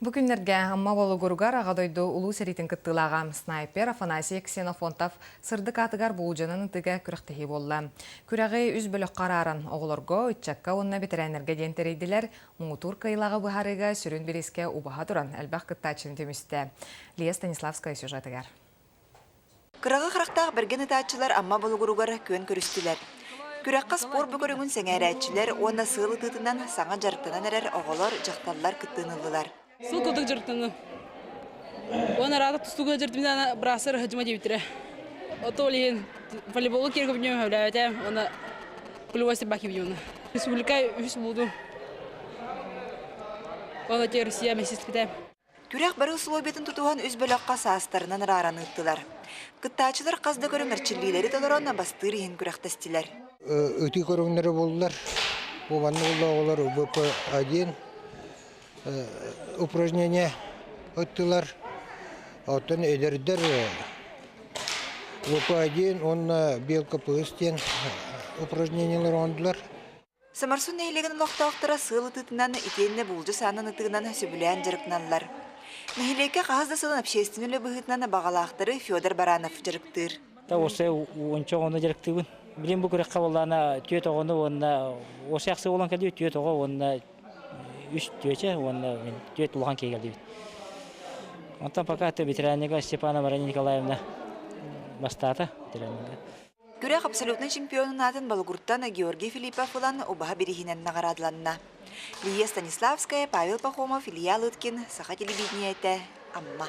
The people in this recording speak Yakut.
Бу күннэргэ Амма Болугуругар Аҕа дойду Улуу сэриитин кыттыылааҕа снайпер Афанасий Ксенофонтов сырдык аатыгар буулдьанан ытыыга күрэхтэһии буолла. Күрэҕи үс бөлөххө арааран, оҕолорго, ыччакка уонна бэтэрээннэргэ диэн тэрийдилэр. Муҥутуур кыайыылааҕы быһаарыыга сүрүн бириискэ убаһа туран элбэх кыттааччыны түмүстэ. Лия Станиславская сюжетыгар. Кыраҕы харахтаах бэргэн ытааччылар Амма Болугуругар күөн көрүстүлэр. Күрэххэ спорт бу көрүҥүн сэҥээрээччилэр уонна сыал ытыытынан саҥа дьарыктанан эрэр оҕолор, дьахталлар кыттыыны ыллылар. Сыл курдук дьарыктанным. Уонна араата тустууга дьарыктыммын быраастар ыһыдьыма диэбиттэрэ. Ото ол иһин волейболу киэр көбүнүөм сөбүлээбэтэ уонна пулевой стрельба кибиюна. Республика үһүс булду. Уонна те Россия месяцпитэ. Күрэх бары условиятын тутуһан үс бөлөххө саастарынан арааран ыыттылар. Кыттааччылар хас да көрүҥ эрчиллиилэри толорон бастыыр иһин күрэхтэстилэр. Ытыы көрүҥнэрэ буоллар. Бу манна буолла оҕолор ВП-1 упражнение ыттылар. Оттон эдэрдэр ВП-1 уонна Белка ПС диэн упражнениелар оҥордулар. Самарсун нэһилиэгин олохтоохторо сыал ытыытынан итиэннэ буулдьа саанан ытыынан сөбүлээн дьарыктаналлар. Нэһилиэккэ хаһыс да сылын общественнай үлэ быһыытынан баҕалаахтары Федор Баранов дьарыктыыр. Осы уонча оҕону дьарыктыыбын. Билин бу күрэххэ буоллаана түөрт оҕону уонна осы ахсы буолан кэлдибит түөрт оҕо уонна үс түөчэ уонна түөрт улахан киһи кэлдибит. Онтон пока это ветераннига Степана Марина Николаевна бастаата ветераннига. Күрэх абсолютнай чемпионун аатын Болугуртан Георгий Филиппов ылан убаһа бирииһинэн наҕараадаланна. Лия Станиславская, Павел Пахомов, Илья Лыткин, Саха телевидениетэ, Амма.